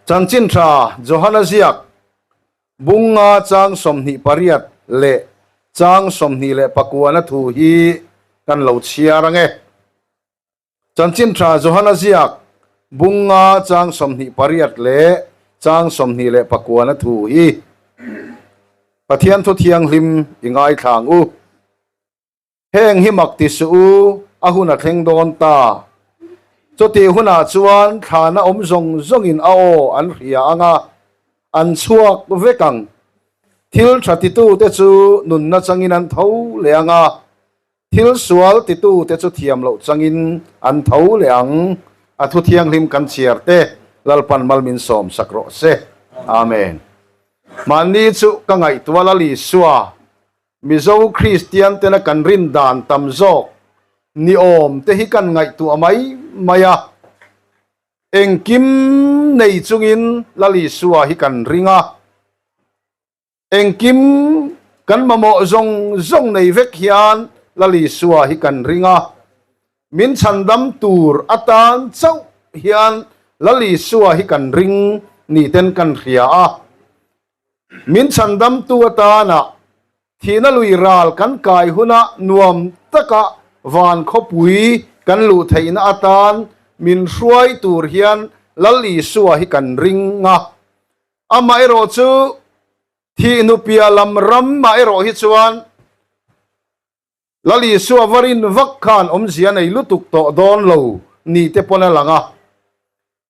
Chanchin tha Johana ziak Bunga chang 28 leh chang 29na thu hi kan lo chhiar ang e. Chanchin tha Johana ziak Bunga chang 28 leh chang 29na thu hi Pathian thu thianghlim i ngaithla ang u. Heng hi mak ti suh u, a hun a thleng dawn ta. Chutih hunah chuan thlana awm zawng zawngin a aw an hria ang a, an chhuak vek ang. Thil tha titute chu nunna changin an tho leh ang a, thil sual titute chu thiam loh changin an tho leh ang. A thu thianghlim kan chhiar te, Lalpan mal min sawm sak rawh se. Amen. Mahni chu ka ngaihtuah Lal Isua Mizo Kristian tena kan rin dan tam zawk ni awm te hi kan ngaihtuah mai mai a, engkim nei chungin Lal Isua hi kan ring a, engkim kan mamawh zawng zawng nei vek hian Lal Isua hi kan ring a, min chhandam tur atan chauh hian Lal Isua hi kan ring ni ten kan hria a. Min chhandamtu atana thihna lui ral kan kai huna nuam taka van khawpui kan luh theihna atan min hruai tur hian Lal Isua hi kan ring a. Amaherawh chu thih nupia lam ramah erawh hi chuan Lal Isua va rin vak khan awmzia nei lutuk tawh dawn lo ni te pawn a lang a.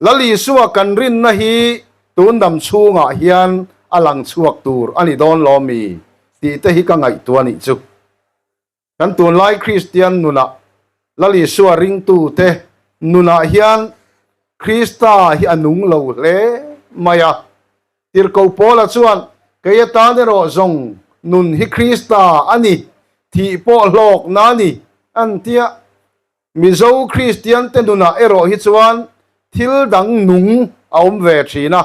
Lal Isua kan rinna hi tun dam chhungah hian a lang chhuak tur a ni dawn lo mi tih te hi ka ngaihtuah nih chu. Kan tunlai Kristian nunah Lal Isua ringtu te nunah hian Krista hi a nung lo hle mai a. Tirhkoh Paula chuan, Kei atan erawh zawng nun hi Krista a ni, thih pawh hlawkna a ni, an ti a. Mizo Kristiante nunah erawh hi chuan thil dang nung a awm ve thin a.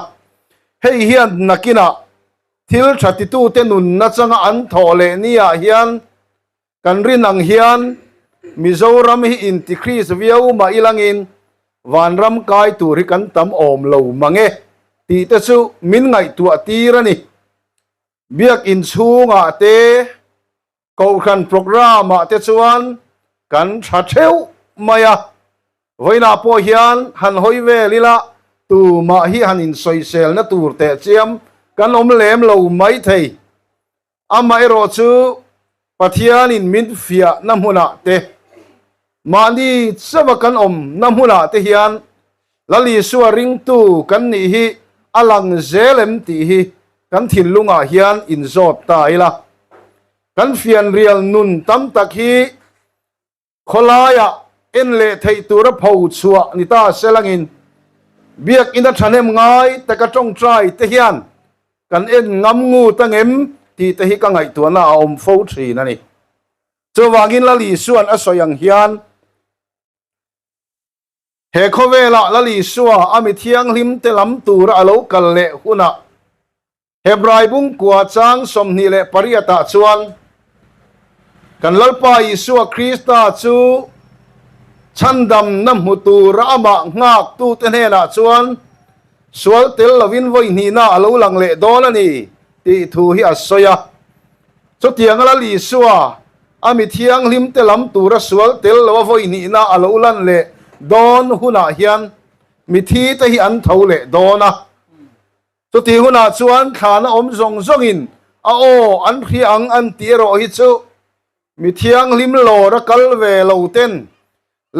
Hei hian nakinah thil tha titute nunna changa an thawh leh niah hian Kan rin ang hian Mizoram hi inti Kris viau mah ilangin vanram kai tur hi kan tam awm lo mang e tih te chu min ngaihtuah tir a ni. Biakinn chhungah te, Kohhran programme ah te chuan kan tha theuh mai a. Vawiinah pawh hian han hawi vel ila tumah hi han insawiselna tur tehchiam kan awm lem lo maithei. Amaherawh chu Pathianin min fiahna hmunah te, mahni chauha kan awmna hmunah te hian Lal Isua ringtu kan nih hi a lang zel em tih hi kan thinlungah hian inzawt ta ila. Kan fianrial nun tam tak hi Khawlaiah en leh theih tura pho chhuah ni ta se langin Biakinn a thahnem ngai taka tawngtai te hian kan en ngam ngut angem tih te hi ka ngaihtuahna a awm fo thin a ni. Chuvangin Lal Isua'n a sawi ang hian he khawvelah Lal Isua a mi thianghlim te lam tura a lo kal leh hunah Hebrai bungkua chang 28 ah chuan kan Lalpa Isua Krista chu chhandamna hmu tura amah nghaktute hnenah chuan sual tel lovin vawi hnihna a lo lang leh dawn a ni tih thu hi a sawi a. Chutianga Lal Isua a mi thianghlimte lam tura sual tel loa vawi hnihna a lo lan leh dawn hunah hian mithite hi an tho leh dawn a. Chutih hunah chuan thlana awm zawng zawngin a aw an hria ang an tih erawh hi chu mi thianghlim lawr a kal ve lo ten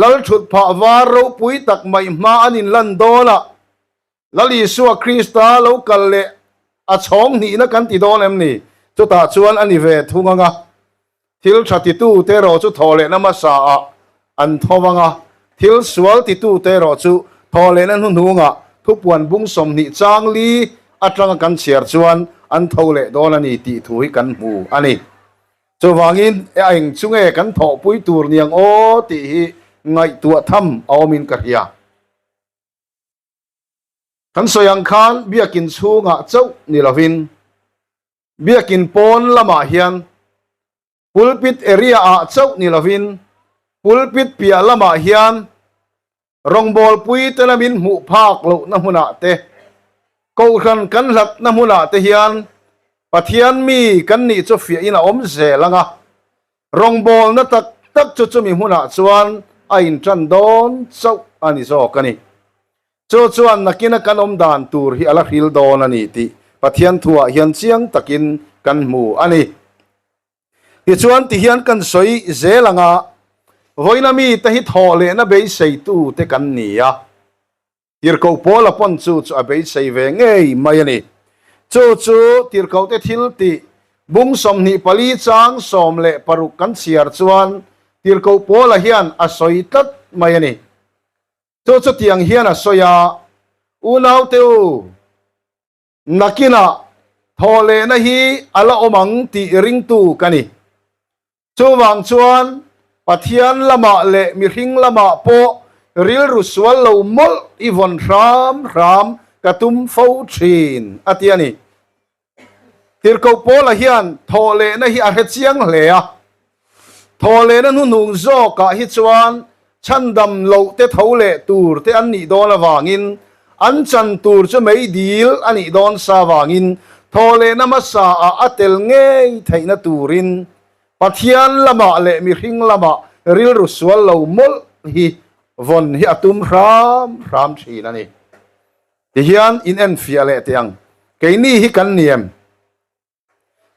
Lal thutphah var ropui tak mai hma an inlan dawn a, Lal Isua Krista lo kal leh a chhawng hnihna kan ti dawn em ni? Chutah chuan a ni ve thung ang a. Thil tha titute erawh chu thawhlehna hmasa ah an tho vang a, thil sual titute erawh chu thawhlehna hnuhnungah thupuan bung 20 chang li atanga kan chhiar chuan an tho leh dawn a ni tih thu hi kan hmu a ni. Chuvangin a eng chu nge kan thawhpui tur niang aw tih hi ngaihtuah tham a awmin ka hria. Kan sawi ang khan biakinn chhungah chauh ni lovin Biakinn pawn lamah hian pulpit area ah chauh ni lovin pulpit piah lamah hian rawngbawlpui te lamin hmuh phak lohna hmunah te. Kohhran kan hlatna hmunah te hian Pathian mi kan nih chu fiahin a awm zel ang a, rawngbawlna tak tak chu chumi hmunah chuan a inṭan dawn chauh a ni zawk a ni. Chu chuan nakina kan awm dan tur hi a la hril dawn a ni tih Pathian thuah hian chiang takin kan hmu a ni. Tichuan tihian kan sawi zel ang a, vawiina mite hi thawh lehna beiseitute kan ni a. Tirhkoh Paula pawn chu chu a beisei ve ngei mai a ni. Chu chu tirhkohte thil tih bung 24 chang 16 kan chhiar chuan Tirhkoh Paula hian a sawi tlat mai a ni. Chu chutiang hian a sawi a, Unaute u, nakinah thawhlehna hi a la awm ang tih ringtu ka ni. Chuvang chuan Pathian lamah leh mihring lamah pawh rilru sual lo mawlh i vawn hram hram ka tum fo thin, a ti a ni. Tirhkoh Paula hian thawhlehna hi a hre chiang hle a. Thawhlehna hnuhnung zawkah hi chuan chhandam loh te tho leh tur te an nih dawn avangin an chan tur chu mei dil a nih dawn sa avangin thawhlehna hmasa ah a tel ngei theihna turin Pathian lamah leh mihring lamah rilru sual lo mawlh hi vawn hi a tum hram hram thin a ni. Tihian in enfiah leh teh ang. Keini hi kan ni em?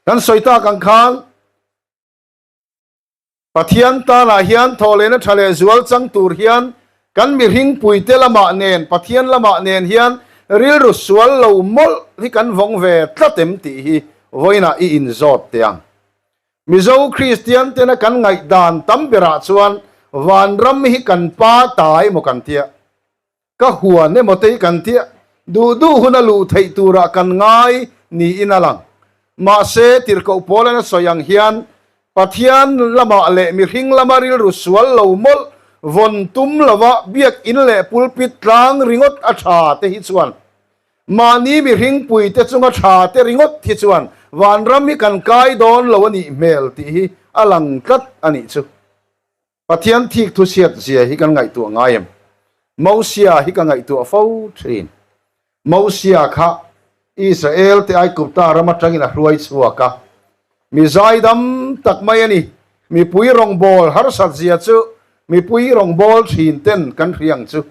Kan sawi tak ang khan Pathian tanah hian thawhlehna tha leh zual chang tur hian kan mihring puite lamah nen, Pathian lamah nen hian rilru sual lo mawlh hi kan vawng ve tlat em tih hi vawiinah i inzawt teh ang. Mizo Kristian tena kan ngaihdan tam berah chuan vanram hi kan pa ta emaw kan tia. Ka huan emaw te hi kan tia duh duh hun a luh theih turah kan ngai niin a lang. Mahse, tirhkoh Paula'n a sawi ang hian Pathian lamah leh mihring lama rilru sual lo mawlh vawn tum lova biakinn leh pulpit tlang ringawt a tha te hi chuan mahni mihring puite chunga tha te ringawt hi chuan vanram hi kan kai dawn lo a nih hmel tih hi a lang tlat a nih chu. Pathian thik thu chhiat zia hi kan ngaihtuah ngai em? Mosia hi ka ngaihtuah fo thin. Mosia kha Israel te Aigupta ram atangin a hruai chhuak a. Mi zaidam tak mai a ni. Mipui rawngbâwl harsat zia chu mipui rawngbâwl thin ten kan hria ang chu.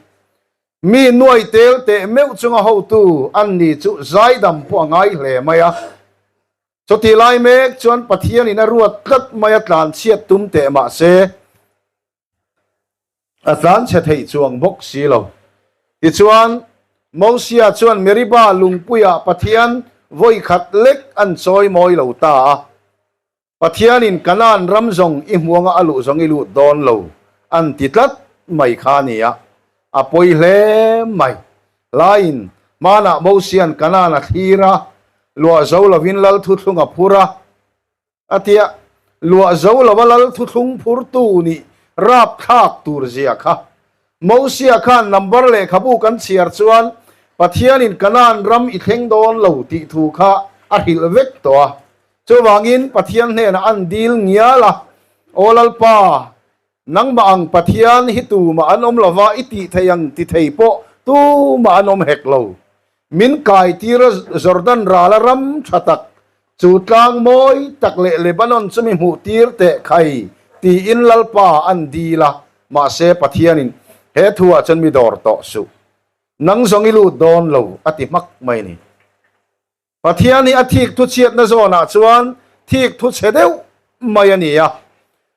Mi nuai tel teh meuh chunga hotu an ni chu zaidam pawh a ngai hle mai a. Chutih lai mek chuan Pathianin a ruat tlat mai a tlan chhiat tum teh mah se, a tlan chhe theih chuang bawk si lo. Tichuan, Mosia chuan Meriba lungpuiah Pathian vawi khat lek an chawi mawi lo ta a. Pathianin Kanaan ram zawng i hmuanga a luh zawng i lut dawn lo an ti tlat mai kha a ni a, a pawi hle mai. Laiin hmanah Mosia'n Kanaan a thlir a, luah zo lovin lal thuthlung a phur a, a ti a, luah zo lova lal thuthlung phurtu nih rapthlak tur zia kha. Mosia khan number lehkhabu kan chhiar chuan Pathianin Kanaan ram i thleng dawn lo tih thu kha a hrilh vek tawh a. Chuvangin Pathian hnenah an dil ngial a, Aw Lalpa, Nangmah ang Pathian hi tumah an awm lova, i tih thei ang ti thei pawh tumah an awm hek lo. Min kai tir a Jordan rala ram tha tak, chu tlang mawi tak leh Lebanon chu mi hmuh tir teh khai tiin Lalpa an dil a, mahse Pathianin he thuah chuan mi dawr tawh suh. Nang zawng i lut dawn lo a ti hmak mai a ni. Pathian hi a thik thu chhiatna zawnah chuan thik thu chhe deuh mai a ni a.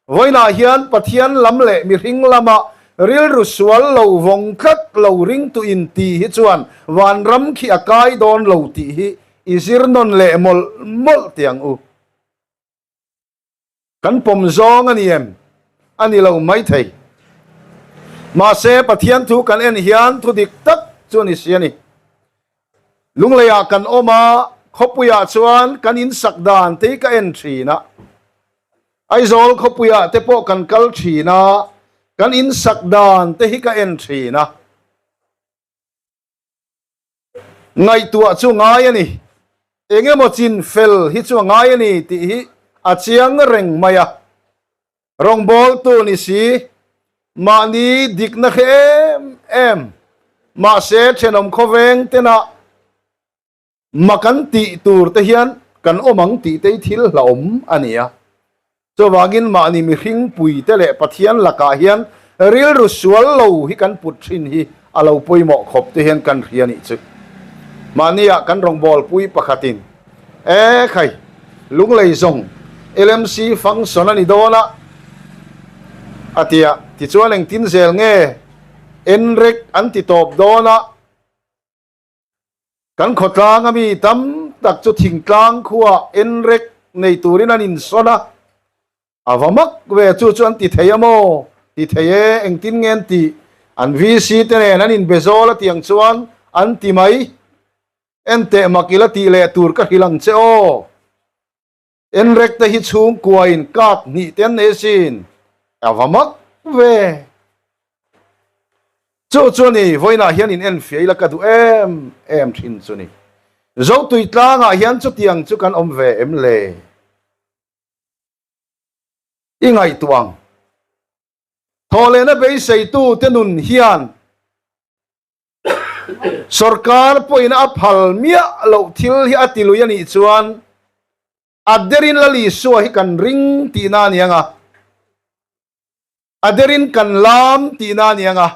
Vawiinah hian Pathian lam leh mihring lama rilru sual lo vawng tlat lo ringtu in ti hi chuan vanram khi a kai dawn lo tih hi i zir nawn leh mawlh mawlh teh ang u. Kan pawm zawng a ni em? A ni lo maithei. Mahse, Pathian thu kan en hian thu dik tak chu a ni si a ni. Lungleiah kan awm a, khawpuiah chuan kan insak dan te hi ka en thin a. Aizawl khawpuiah te pawh kan kal thin a, kan insak dan te hi ka en thin a. Ngaihtuah chu ngai a ni. Eng emaw chin fel hi chu a ngai a ni tih hi a chiang reng mai a. Rawngbawltu ni si, mahni dikna hre em em, mahse thenawm khawveng tena. Mak an tih tur te hian kan awm ang tih te hi thil hlauhawm a ni a. Chuvangin mahni mihring puite leh Pathian lakah hian rilru sual lo hi kan put thin hi a lo pawimawh khawp te hian kan hria nih chu. Mahnia kan rawngbawlpui pakhatin, E khai, Lunglei zawng LMC function a ni dawn a, a ti a. Tichuan engtin zel nge NREC an ti tawp dawn a? Kan khawtlang a mi tam tak chu thingtlang khuaa enrek nei turin an insawn a, a va mak ve chu chu an ti thei a maw? Ti thei e, engtin nge an tih? An VC te nen an inbe zawl a tiang chuan an ti mai. Enteh mak ila tih leh tur ka hrilh ang che aw. Enrek te hi chhungkuain kak hnih te an nei asin, a va mak ve. Chu chu a ni, vawiinah hian in enfiah ila ka duh em em thin chu ni. Zotui tlangah hian chutiang chu kan awm ve em le? I ngaihtuah ang. Thawhlehna beiseitu te nun hian Sorkar pawhin a phal miah loh thil hi a ti lui a nih chuan a derin Lal Isua hi kan ring tihna a ni ang a, a derin kan lam tihna a ni ang a,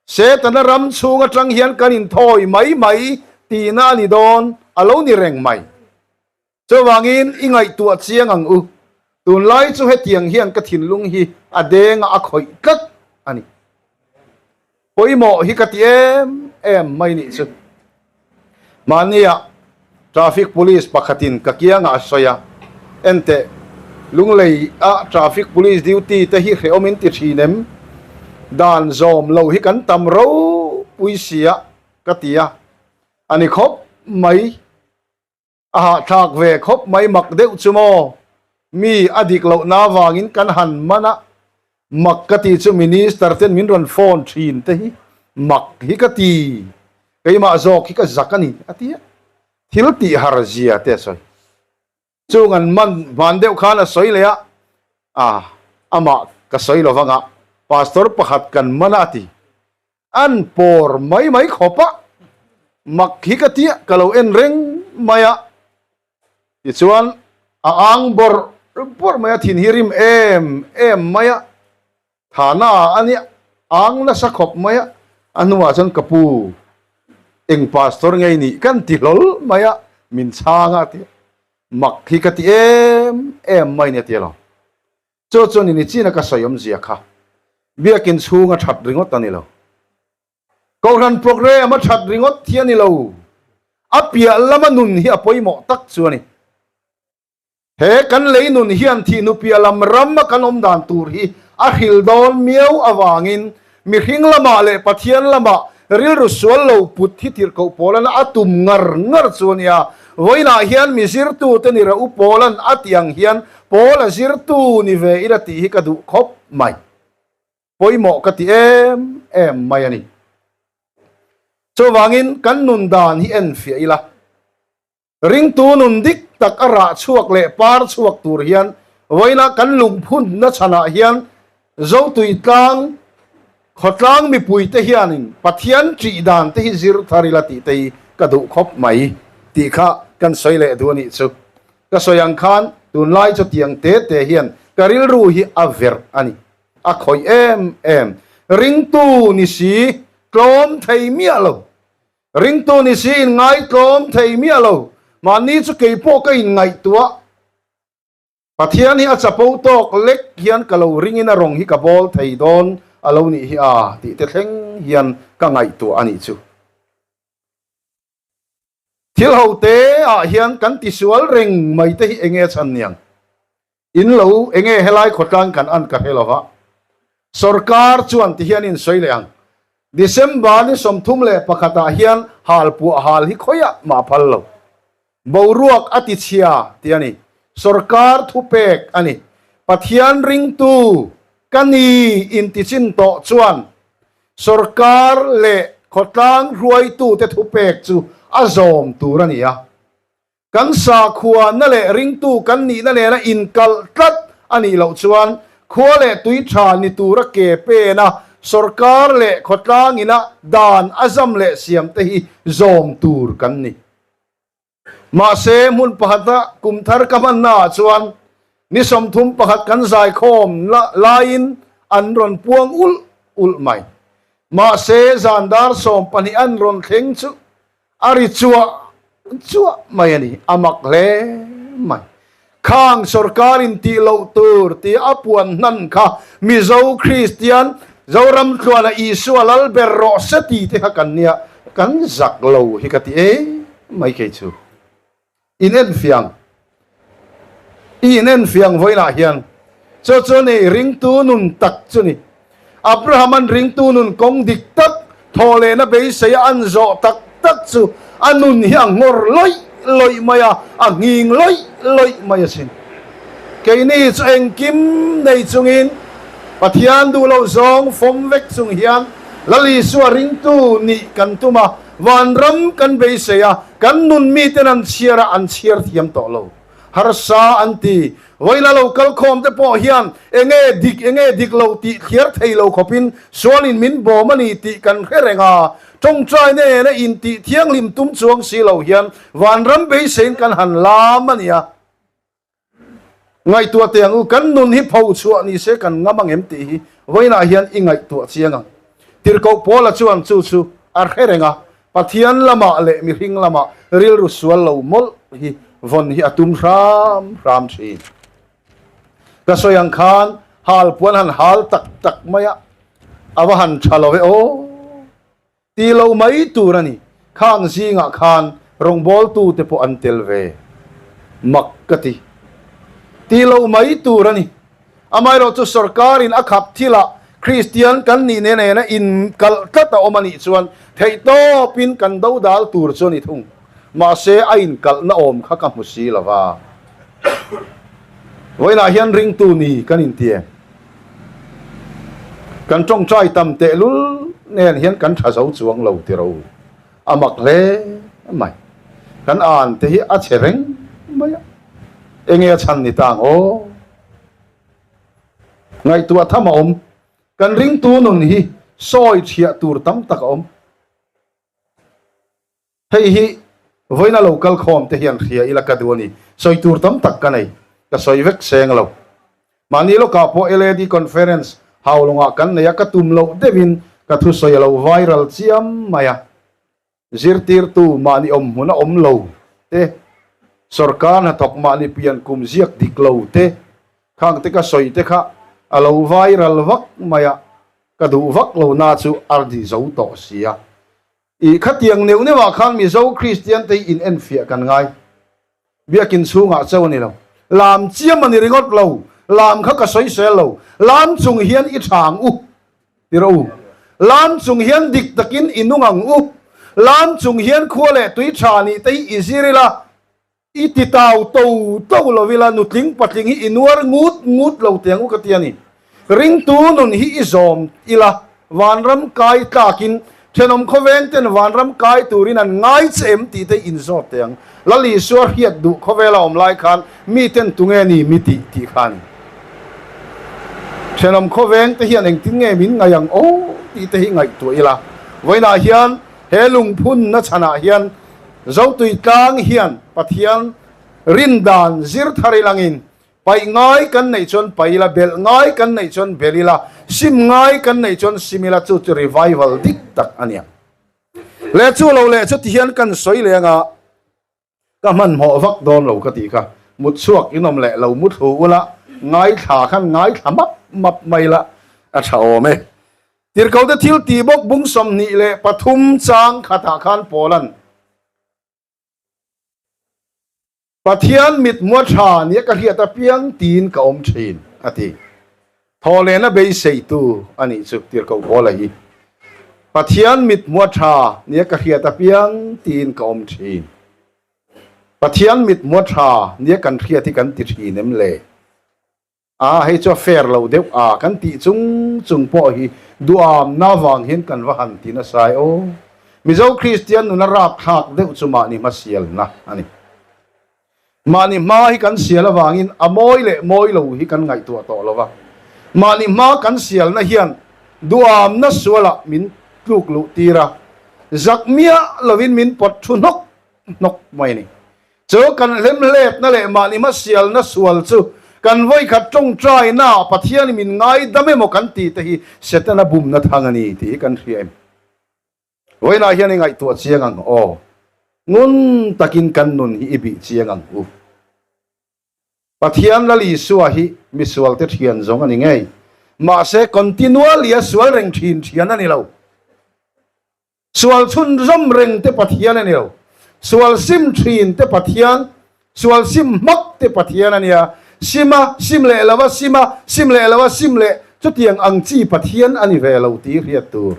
Setana ram chhung atang hian kan inthawi mai mai tihna a ni dawn a lo ni reng mai. Chuvangin i ngaihtuah chiang ang u, tunlai chu hetiang hian ka thinlung hi a denga a khawih tlat a ni. Pawimawh hi ka ti em em mai nih chu. Mahnia traffic police pakhatin ka kiangah a sawi a, Enteh, Lunglei a traffic police duty te hi hrehawm in ti thin em? Dan zawm lo hi kan tam ropui sia ka ti a, a ni khawp mai. A hahthlak ve khawp mai mak deuh chu maw? Mi a dik lohna avangin kan han man a, mak ka ti chu Minister ten min rawn phone thin te hi mak hi ka ti, keimah zawk hi ka zak a ni a ti a, thil tih har zia te a sawi. Chung an man hman deuh khan a sawi leh a, ah amah ka sawi lo vang a, Pastor pakhat kan man a a ti. An pawr mai mai khawp a, mak hi ka tia ka lo en reng mai a, tichuan a ang bawrh bawrh mai a, thin hi rim em em mai a, thana ah a nia ang nasa khawp mai a, a hnuah chuan ka pu eng pastor ngei nih kan ti hlawl mai a, min chhang a tia, mak hi ka ti em em mai nia tia lo. Chu chuan in i china ka sawi awmzia kha biakin chhung a that ringawt a ni lo. Kohhran program a that ringawt hi a ni lo. A piah lama nun hi a pawimawh tak chu a ni. He kan lei nun hian thihnu piah lam ram a kan awm dan tur hi a hril dawn miau avangin mihring lamah leh Pathian lamah rilru sual lo put hi tirhkoh Paula'n a tum ngar ngar chu a nia. Vawiinah hian mi zirtute ni rah u Paula'n a tih ang hian Paul a zirtu ni ve ila tih hi ka duh khawp mai. Pawimawh ka ti em em mai a ni. Chuvangin kan nun dan hi enfiah ila. Ringtu nun dik tak a rah chhuak leh par chhuak tur hian vawiina kan lungphunna chhanah hian Zotui tlang khawtlang mipuite hianin Pathian ṭih dan te hi zir thar ila tih te hi ka duh khawp mai tih kha kan sawi leh duh a nih chu. Ka sawi ang khan tunlai chu tiang te te hian ka rilru hi a verh a ni. A khawih em em. Ringtu ni si tlawm thei miah lo. Ringtu ni si in ngaitlawm thei miah lo. Mahni chu kei pawh ka inngaihtuah. Pathian hi a chapo tawk lek hian ka lo ringin a rawng hi ka bawl thei dawn a lo nih hi a tih te thleng hian ka ngaihtuah a nih chu. Thil ho te ah hian kan tisual reng mai te hi enge a chhan niang? In lo enge helai khawtlang kan an ka hre lo va. Sorkar chuan ti hian in sawi leh ang. December ni 31 ah hian halpuah hal hi khawiah mah phal lo. Boruak a ti chhia tih a ni. Sorkar thupek a ni. Pathian ringtu ka ni intichin tawh chuan Sorkar leh khawtlang hruaitute thupek chu a zawm tur a ni a. Kan sakhuana leh ringtu kan nihna nena inkalh tlat a nih loh chuan khua leh tui tha ni tura ke pena sorkar leh khawtlangina dan a zam leh siamte hi zawm tur kan ni. Mahse, hmun pakhata kum thar ka hmannaah chuan ni 31 kan zaikhawm laiin an rawn puang ulh ulh mai. Mahse, zan dar 12 an rawn thleng chu a ri chuah chuah mai a ni, a mak hle mai. Khang sorkar in tih loh tur tia a puan hnan kha Mizo Kristian Zoram tluana Isua lal ber rawh se ti te kha kan nia, kan zak lo hi ka ti em mai kei chu. In enfiang, i in enfiang vawiinah hian chu chu ni ringtu nun tak chu ni. Abraham-a'n ringtu nun kawng dik tak thawhlehna beiseia an zawh tak tak chu a nun hi a nghawr lawih lawih mai a, a nghing lawih lawih mai asin. Keini chu engkim nei chungin Pathian duh loh zawng fawm vek chung hian Lal Isua ringtu nih kan tum a, vanram kan beisei a, kan nun miten an chhiar a, an chhiar thiam tawh lo. Harsa an ti. Vawiin a lo kal khawm te pawh hian enge dik enge dik lo tih thliar thei lo khawpin sualin min bawm a ni tih kan hre reng a. Tawngtai nena intih thianghlim tum chuang si lo hian vanram beiseiin kan han lam a nia. Ngaihtuah teh ang u, kan nun hi pho chhuah ni se kan ngam ang em tih hi vawiinah hian i ngaihtuah chiang ang. Tirhkoh Paula chuan chu chu a hre reng a, Pathian lamah leh mihring lamah rilru sual lo mawlh hi vawn hi a tum hram hram thin. Ka sawi ang khan hal puan han hal tak tak mai a, a va han tha lo e aw ti lo mai tur a ni. Khang zingah khan rawngbawltu te pawh an tel ve mak ka ti. Ti lo mai tur a ni. Amaherawh chu sorkarin a khap thilah Kristian kan nih nen nena inkalh tlat a awm a nih chuan theihtawpin kan dodal tur chu a ni thung. Mahse a inkalhna awm kha ka hmu si lo va. Vawiinah hian ringtu ni kan inti em? Kan tawngtai tam tehlul nen hian kan tha zo chuang lo ti ro. A mak hle mai. Kan an te hi a chhe reng mai a. Enge a chhan ni ta ang aw? Ngaihtuah tham a awm. Kan ringtu nun hi sawi chhiah tur tam tak a awm. Hei hi vawiina lo kal khawm te hian hria ila ka duh a ni. Sawi tur tam tak ka nei. Ka sawi vek seng lo. Mahni lawkah pawh LAD conference haulawngah kan nei a, ka tum loh deuhin ka thusawi a lo viral chiam mai a. Zirtirtu mahni awm hmun a awm lo te, sorkar hnathawk mahni pian kum ziak dik lo te, khang te ka sawi te kha a lo viral vak mai a, ka duh vak lo na chu a ri zo tawh si a. I khatiang neuh neuhah khan Mizo Kristian te hi in enfiah kan ngai. Biakin chhungah chauh a ni lo. Lam chiam a ni ringawt lo. Lam kha ka sawisel lo. Lam chung hian i tha ang u ti rawh u. Lam chung hian dik takin i nung ang u. Lam chung hian khua leh tui tha nih te hi i zir ila, i ti tau to to lo ila, nutling patling hi i nuar ngut ngut lo teh ang u ka ti a ni. Ringtu nun hi i zawm ila, vanram kai tlakin thenawm khawveng ten vanram kai turin an ngai che em tih te inzawt teh ang. Lal Isua hriat duh khawvela awm lai khan mi ten tunge ni mi tih tih kha a ni. Thenawm khawveng te hian engtin nge min ngaih ang aw tih te hi ngaihtuah ila. Vawiinah hian he lungphunna chhanah hian Zotui tlang hian Pathian rindan zir thar ilangin Paih ngai kan neih chuan paih ila, belh ngai kan neih chuan belh ila, sim ngai kan neih chuan sim ila, chu chu revival dik tak a nia. Leh chu lo leh chu tihian kan sawi leng a, ka hmanhmawh vak dawn lo ka tih kha, mut chhuak in awm leh lo mu thlu ula, ngaithla khan ngaithla map map mai la a tha awm e. Tirhkote thil tih bawk bung 23 chang khatah khan Paula'n, Pathian mithmua tha nia ka hriat apiang tiin ka awm thin, a ti. Thawhlehna beiseitu a nih chu Tirhkoh Paula hi. Pathian mithmua tha nia ka hriat apiang tiin ka awm thin. Pathian mithmua tha nia kan hriat hi kan ti thin em le? A, hei chu a fair lo deuh a kan tih chung chung pawh hi duamna vang hian kan va han ti nasa e aw. Mizo Kristian nuna rapthlak deuh chu mahni hma sialna a ni. Mahni hma hi kan sial avangin a mawi leh mawi lo hi kan ngaihtuah tawh lo va. Mahni hma kan sialna hian duamna sualah min tluk luh tir a, zak miah lovin min pawt thu hnawk hnawk mai a ni. Chu kan hlemhletna leh mahni hmasialna sual chu kan vawikhat tawngtainaah Pathianin min ngaidam emaw kan tih te hi Setana bumna thang a ni tih hi kan hria em? Vawiinah hian i ngaihtuah chiang ang aw. Ngun takin kan nun hi i bih chiang ang u. Pathian Lal Isua hi misualte thian zawng a ni ngei. Mahse continually a sual reng thin thian a ni lo. Sual chhunzawm reng te Pathian a ni lo. Sual sim thin te Pathian, sual sim hmak te Pathian a nia. Sim a, sim leh lo a, sim a, sim leh lo a, sim leh chutiang ang chi Pathian a ni ve lo tih hriat tur.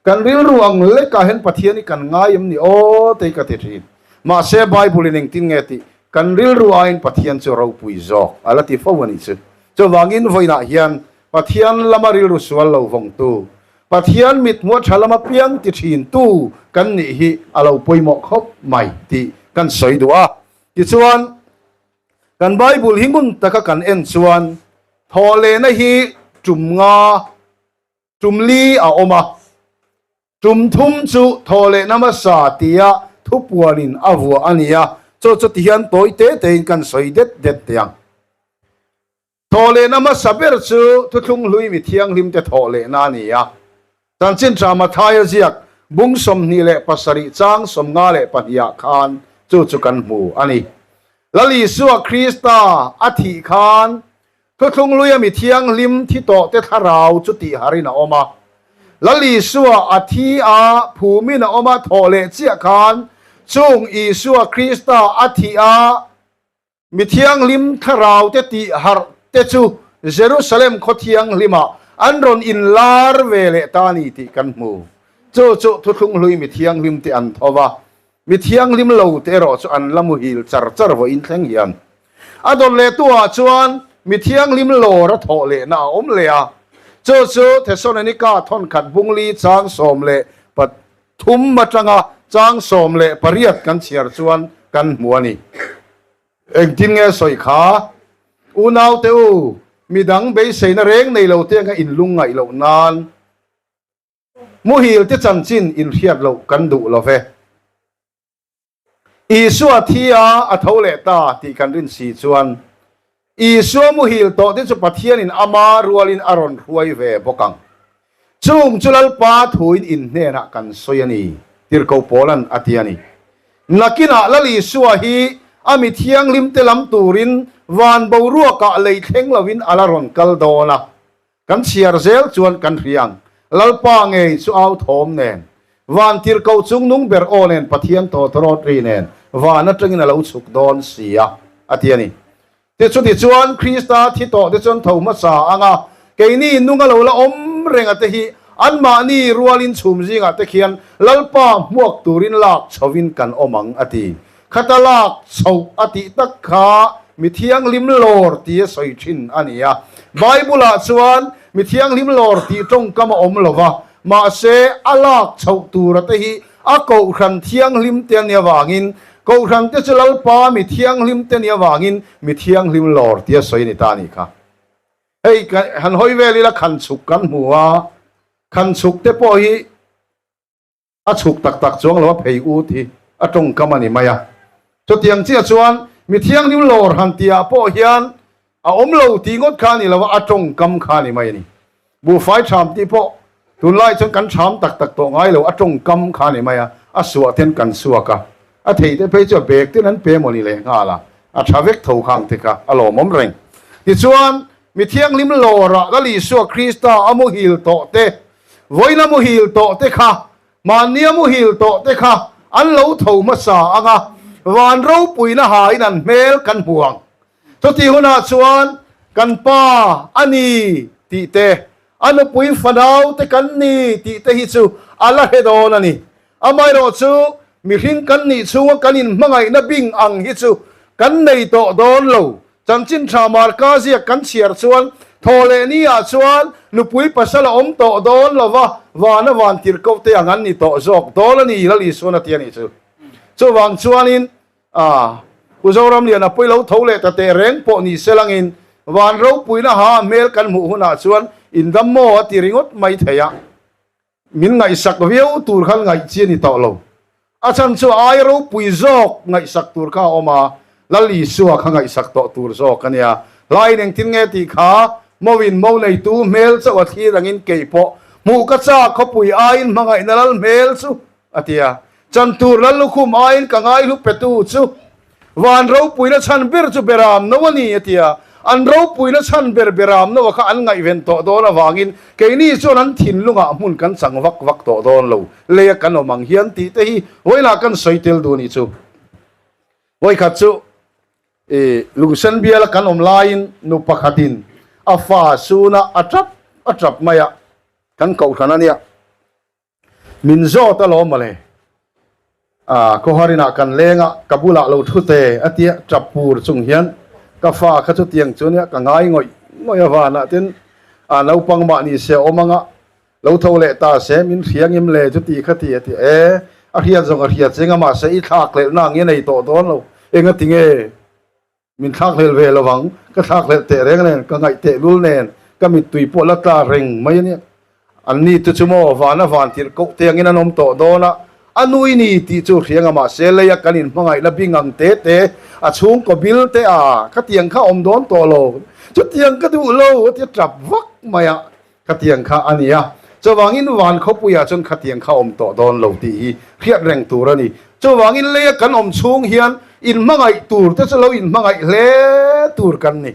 Kan rilru ang lekah hian Pathian hi kan ngai em ni aw tei ka ti thin. Mahse Bible in engtin nge tih kan rilru aiin Pathian chu ropui zawk a la ti fo a nih chu. Chuvangin vawiinah hian Pathian lama rilru sual lo vawngtu, Pathian mithmuh tha lama piang ti thintu kan nih hi a lo pawimawh khawp mai tih kan sawi duh a. Tichuan kan Bible hi ngun taka kan en chuan thawhlehna hi tum nga, Tum li a awm a, tum thum chu thaw leh na hmasa tia thupuanin a vuah a ni a, chaw chu tihian tawi te tein kan sawi det det teh ang. Thaw leh na hmasa ber chu thuthlung hlui mi thianghlim te thawh lehna a ni a, Chanchin Tha Mathaia ziak bung 27 chang 52 ah khan chu chu kan hmu a ni. Lal Isua Krista a thih khan Thuthlung luia mi thianghlim thi tawhte thlarau chu tihharin a awm a. Lal Isua a thi a, phumin a awm a, thawh leh chiah khan chung Isua Krista a thih a, mi thianghlim thlaraute tihharh te chu Jerusalem khaw thianghlimah an rawn inlar ve leh ta a ni tih kan hmu. Chu chu thuthlung hlui mi thianghlimte an tho va, Mi thianghlim lo te erawh chu an la muhil char char vawiin thleng hian. A dawt leh tuah chuan mi thianghlim lawr a thawh lehna a awm leh a. Chu chu Thesalonika thawnkhat bungli chang 13 atanga chang 18 kan chhiar chuan kan hmu a ni. Engtin nge sawi kha? Unaute u, midang beiseina reng nei lo te anga inlungngaih loh nan. Muhil te chanchin inhriat loh kan duh lo ve. Isua thi a, a tho leh ta tih kan rin si chuan Isua muhil tawh te chu Pathianin ama rualin a rawn hruai ve bawk ang. Chung chu Lalpa thuin in hnenah kan sawi a ni, Tirhkoh Paula'n a ti a ni. Nakinah Lal Isua hi a mi thianghlim te lam turin van boruakah lei thleng loin a la rawn kal dawn a. Kan chhiar zel chuan kan hria ang. Lalpa ngei chu au thawm nen, van tirhkoh chung nung ber aw nen Pathian tawtawrawt ri nen van atangin a lo chhuk dawn si a, a ti a ni. Tichuti chuan Krista thi tawh te chuan tho hmasa ang a, keini nunga lo la awm reng a te hi anmahni rualin chhum zingah te khian Lalpa hmuak turin lak chhovin kan awm ang, a ti. Khata lak chhoh a tih tak kha mi thianghlim lawr tia sawi thin a ni a. Bible-ah chuan mi thianghlim lawr tih tawngkam a awm lo va, mahse a lak chhoh tura te hi a kohhran thianghlim te a nih avangin, kohhran te chu Lalpa mi thianghlim te nih avangin mi thianghlim lawr tia sawi a ni ta a nih kha. Hei han hawi vel ila khan chhuk kan hmu a, khan chhuk te pawh hi, A chhuk tak tak chuang lo a phei ut hi a tawngkam a ni mai a. Chutiang chiah chuan mi thianghlim lawr han tihah pawh hian a awm lo tih ngawt kha a ni lo a, a tawngkam kha a ni mai a ni. Buhfai ṭham tih pawh tunlai chuan kan ṭham tak tak tawh ngai lo, a tawngkam kha a ni mai a, a suah ten kan suak a, a thei te phei chu a bag ten an pe maw ni lehnghal a, a ṭha vek tho khang te kha a lawmawm reng. Tichuan mi thianghlim lawrah Lal Isua Krista a muhil tawh te Vawiina muhil tawh te kha, mahnia muhil tawh te kha an lo tho hmasa ang a, van ropuina hain an hmel kan hmu ang. Chutih hunah chuan kan pa a ni tih te, a nupui fanau te kan ni tih te hi chu a la hre dawn a ni. Amaherawh chu mihring kan nih chhunga kan inhmangaihna bing ang hi chu kan nei tawh dawn lo. Chanchin tha Marka ziak kan chhiar chuan thaw leh ni ah chuan nupui pasal a awm tawh dawn lo va, vana van tirhkoh te ang an ni tawh zawk dawn a ni Lal Isuan a ti a nih chu. Chuvang chuanin ah Pu Zoramliana pawh i lo tho leh ta teh reng pawh ni se langin van ropuina ha hmel kan hmuh hunah chuan indam maw a ti ringawt mai thei a. Min ngaihsak viau tur khan ngaih chi a ni tawh lo. A chhan chu a ai ropui zawk ngaihsak tur kha a awm a, Lal Isua kha ngaihsak tawh tur zawk a nia. Hlaiin engtin nge tih kha Mawin mo neitu hmel chauh a thlir angin kei pawh hmuh ka chak khawpui aiin hmangaihna lal hmel chu a ti a. Chan tur lal lukhum aiin ka ngaihlu petu chu Van ropuina chhan ber chu Beram no a ni a ti a. An ropuina chhan ber Beram no a kha an ngaihven tawh dawn avangin keini chuan an thinlungah hmun kan chang vak vak tawh dawn lo. Leia kan awm ang hian tih te hi vawiinah kan sawi tel duh a nih chu. Vawikhat chu i lungsen biala kan awm laiin nu pakhatin a fa suna a tap a tap mai a, kan kohhran a nia. Min zawt alawm mawle. A khawharinah kan leng a, ka bulah lo thu te a tia tap pur chung hian ka fa kha chutiang chu nia ka ngai ngawih ngawih a vanah tin a naupang mah ni se awm anga lo tho leh ta se min hriangim le chuti kha ti a ti e a hriat zawng a hriat cheng a mahse i thlak hlelhna ang i nei tawh dawn lo engati nge Min thlakhlel ve lo vang, ka thlakhlelh teh reng nen, ka ngaih teh lul nen, ka mittui pawh la tla reng mai a nia. An ni te chu maw vana van tirh koh te angin an awm tawh dawn a, a nui ni tih chu hriang a mahse leia kan inhmangaihna bing ang te te, a chhungkaw bil te a, khatiang kha awm dawn tawh lo, chutiang ka duh lo a ti a tap vak mai a. Khatiang kha a ni a, chuvangin van khawpuiah chuan khatiang kha awm tawh dawn lo tih hi hriat reng tur a ni. Chuvangin leia kan awm chhung hian inhmangaih tur te chu lo inhmangaih hle tur kan ni.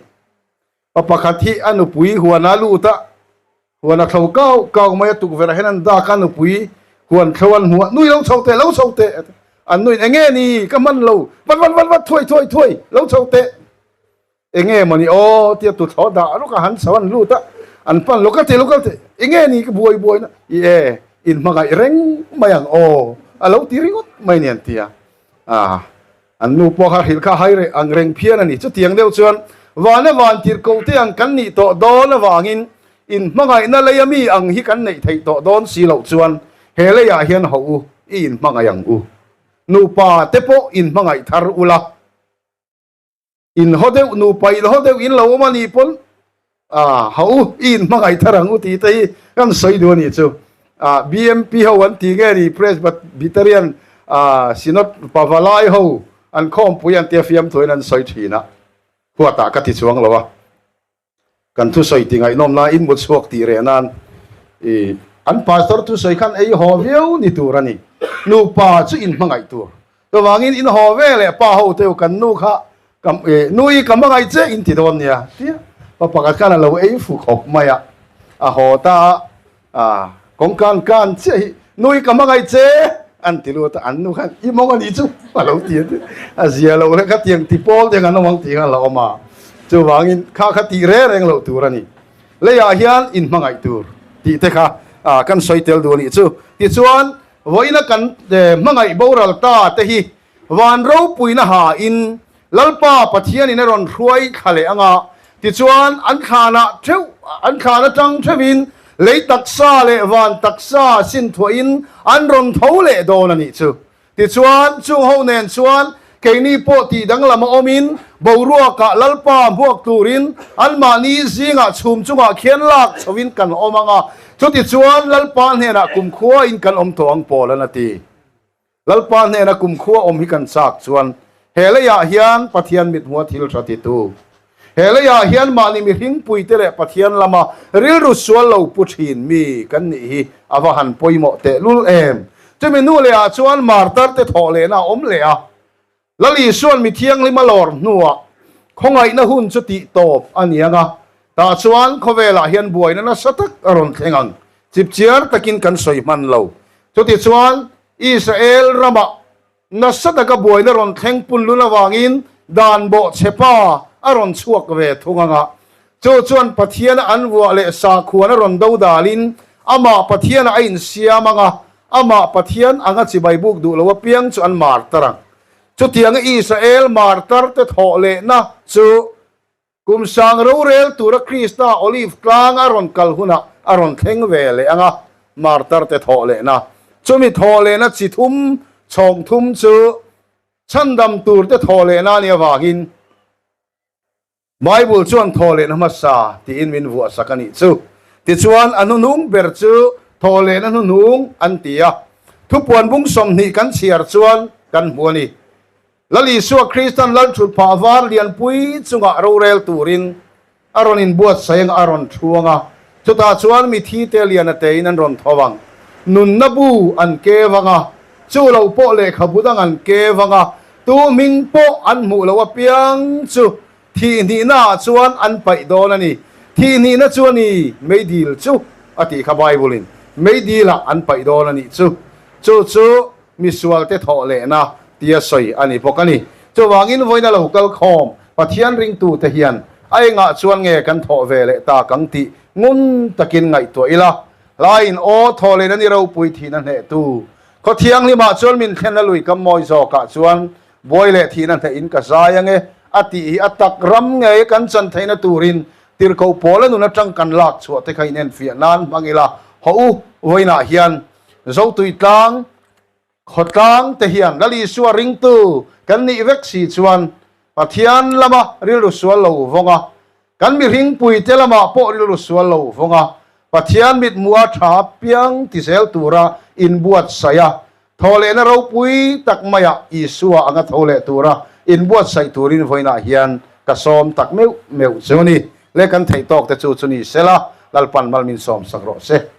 Pa pakhat hi a nupui huan a lut a, huan a thlo kau kau mai a, tukverh ah hian an dak a, nupui huan thlo an hmu a, nui lo chho teh, lo chho teh, an nuin enge ni ka hman lo, vat vat vat vat thuai thuai thuai, lo chho teh. Enge mawni aw tia tu thlawh dah ruk a han chho an lut a, an pan lo ka ti lo ka ti enge ni ka buai buai na i e in hmangaih reng mai ang aw a lo ti ringawt mai ni an ti a, ah an nu pawh kha hrilh kha hai reh ang reng phian a ni. Chutiang deuh chuan vana van tirh ko te ang kan nih tawh dawn avangin in hmangaihna leia mi ang hi kan neih theih tawh dawn si loh chuan he leiah hian ho u i in hmangaih ang u nupa te pawh in hmangaih thar ula. In haw deuh nupa in haw deuh in lo awm a nih pawn ah ha u i in hmangaih thar ang u tih te hi kan sawi duh a nih chu. Ah BMP ho an ti nge ni Presbyterian ah Synod Pavalai ho an khawmpui an tia fiamthuain an sawi thin a, huatah ka ti chuang lo a. Kan thusawi ti ngaihnawm na in mut chhuak tih reh nan i an pastor thusawi khan ei haw viau ni tur a ni. Nupa chu in hmangaih tur. Chuvangin in haw ve leh pa ho teu kan nu kha ka i nu i ka hmangaih che in ti dawn nia tia pa pakhat khan a lo ei fu khawp mai a. A haw ta a A kawngkan kan chiah hi nui ka hmangaih che an ti lut a, an nu khan i mawng a nih chu a lo ti a ti. A zia loh le khatiang ti pawl te ang an awm ang tih kha a la awm a, chuvangin kha kha tih reng reng loh tur a ni. Leiah hian in hmangaih tur tih te kha kan sawi tel duh a nih chu. Tichuan vawiina kan hmangaih boral ta te hi Van ropuina ha in Lalpa Pathianin a rawn hruai thla leh ang a, tichuan an thlanah theuh, an thlan atang theuhin lei taksa leh van taksa sinthuahin an rawn tho leh dawn a nih chu. Tichuan chung ho nen chuan keini pawh tih danglam a awmin boruakah Lalpa hmuak turin anmahni zingah chhum chungah khian lak chhoin kan awm ang a, chutichuan Lalpa hnenah kumkhua in kan awm tawh ang pawl an a ti. Lalpa hnena kumkhua awm hi kan chak chuan he leiah hian Pathian mithmua thil tha titu, he leiah hian mahni mihringpuite leh Pathian lama rilru sual lo pu thin mi kan nih hi a va han pawimawh tehlul em! Chumi hnu lehah chuan martarte thawh lehna a awm leh a. Lal Isua'n mi thianghlim a lawr hnuah khawngaihna hun chu tih tawp a ni ang a, tah chuan khawvelah hian buaina nasa tak a rawn thleng ang. Chipchiar takin kan sawi hman lo. Chutichuan, Israel ramah nasa taka buaina rawn thleng punlun avangin dan bawhchhe pa a rawn chhuak ve thung ang a. Chu chuan Pathiana an vuah leh sakhuan a rawn do dalin amah Pathianah a insiam ang a, Amah Pathian anga chibai buk duh lo apiang chu an martar ang. Chutianga Israel martarte thawh lehna chu kum sang rorel tura Krista Olive tlang a rawn kal hunah a rawn thleng ve leh ang a, martarte thawh lehna. Chumi thawh lehna chi thum, chhawng thum chu chhandam turte thawh lehna a nih avangin, Bible chuan thawhlehna hmasa tiin min vuahsak a nih chu. Tichuan a hnuhnung ber chu thawhlehna hnuhnung an ti a. Thupuan bung 20 kan chhiar chuan kan hmu a ni. Lal Isua Kristan Lalthutphah var lianpui chungah rorel turin a rawn inbuatsaih ang a rawn thuang a, chutah chuan mithi te lian a tein an rawn tho ang. Nunna bu an keu ang a, chu lo pawh lehkhabu dang an keu ang a, tu hming pawh an hmuh loh apiang chu thihhnihna ah chuan an paih dawn a ni. Thihhnihna chu a ni, meidil chu a tih kha Bible in meidil ah an paih dawn a nih chu. Chu chu misualte thawh lehna tia sawi a ni bawk a ni. Chuvangin vawiina lo kal khawm Pathian ringtute hian a engah chuan nge kan thawh ve leh tak ang tih ngun takin ngaihtuah ila. Hlaiin aw thawh lehna ni ropui thihna hnehtu khaw thianghlimah chuan min thlenna lui kam mawi zawkah chuan buai leh thihna hnehin ka zai ange a tih hi a tak ram ngei kan chan theihna turin tirhkoh pawla nun atang kan lak chhuah te kha inenfiah nan hmang ila hawh u vawiinah hian Zotuitlang khawtlang te hian Lal Isua ringtu kan nih vek si chuan Pathian lama rilru sual lo vawng a, kan mihringpui te lamah pawh rilru sual lo vawng a, Pathian mithmuha tha piang ti zel tura inbuatsaih a, thawhlehna ropui tak maiah Isua anga tho leh tura inbuatsaih turin vawiinah hian ka sawm tak meuh meuh chu ni. Le kan theih tawk te chu chu ni sela, Lalpan mal min sawm sak rawh se.